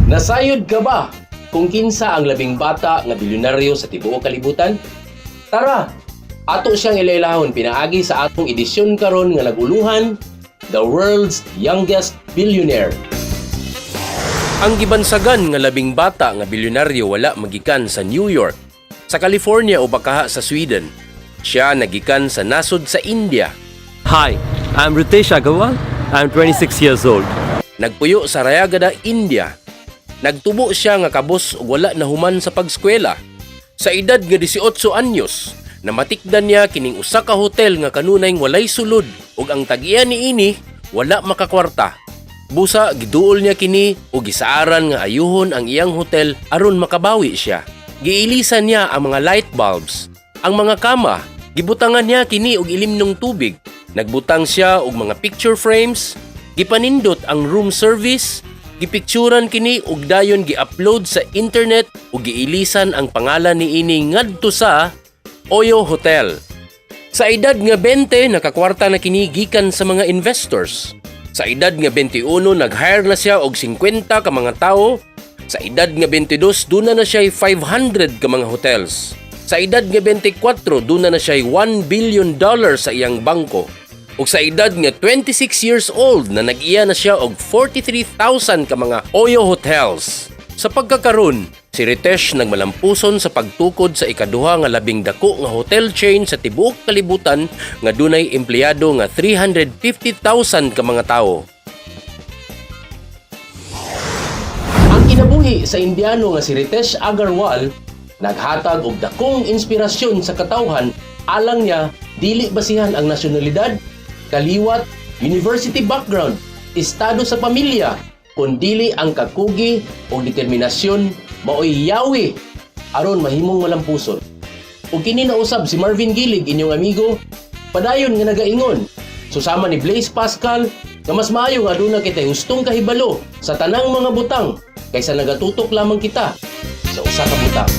Nasayod ka ba kung kinsa ang labing bata nga bilyonaryo sa tibuok kalibutan? Tara, ato siyang ilailahon pinaagi sa atong edisyon karon nga naguluhan, The World's Youngest Billionaire. Ang gibansagan nga labing bata nga bilyonaryo wala magikan sa New York, sa California o bakaha sa Sweden. Siya nagikan sa nasod sa India. Hi, I'm Ritesh Agarwal. I'm 26 years old. Nagpuyo sa Rayagada, India. Nagtubo siya nga kabos ug wala nahuman sa pagskwela. Sa edad nga 18 anyos, namatikdan niya kining usa ka hotel nga kanunay walay sulod ug ang tag-iya niini wala makakwarta. Busa giduol niya kini ug gisaaran nga ayuhon ang iyang hotel aron makabawi siya. Giilisan niya ang mga light bulbs, ang mga kama, gibutangan niya kini og ilimnong tubig. Nagbutang siya og mga picture frames, gipanindot ang room service, gipicturan kini ug dayon gi-upload sa internet ug giilisan ang pangalan niini ngadto sa Oyo Hotel. Sa edad nga 20, nakakwarta na kini gikan sa mga investors. Sa edad nga 21, nag-hire na siya og 50 ka mga tawo. Sa edad nga 22, duna na siya 500 ka mga hotels. Sa edad nga 24, duna na siya $1 billion sa iyang bangko. Ug sa edad nga 26 years old na nag-iya na siya og 43,000 ka mga Oyo Hotels. Sa pagkakaron, si Ritesh nagmalampuson sa pagtukod sa ikaduha nga labing dako nga hotel chain sa tibuok kalibutan nga dunay empleyado nga 350,000 ka mga tawo. Ang kinabuhi sa Indiano nga si Ritesh Agarwal naghatag og dakong inspirasyon sa katawhan. Alang niya, dili basihan ang nasyonalidad, kaliwat, university background, estado sa pamilya, kundili ang kakugi o determinasyon maoy yawi aron mahimong malampuson. Ug kini na usab si Marvin Gilig, inyong amigo, padayon nga nagaingon. Susama ni Blaise Pascal nga mas maayo nga aduna kitay hustong kahibalo sa tanang mga butang kaysa nagatutok lamang kita sa usa ka butang.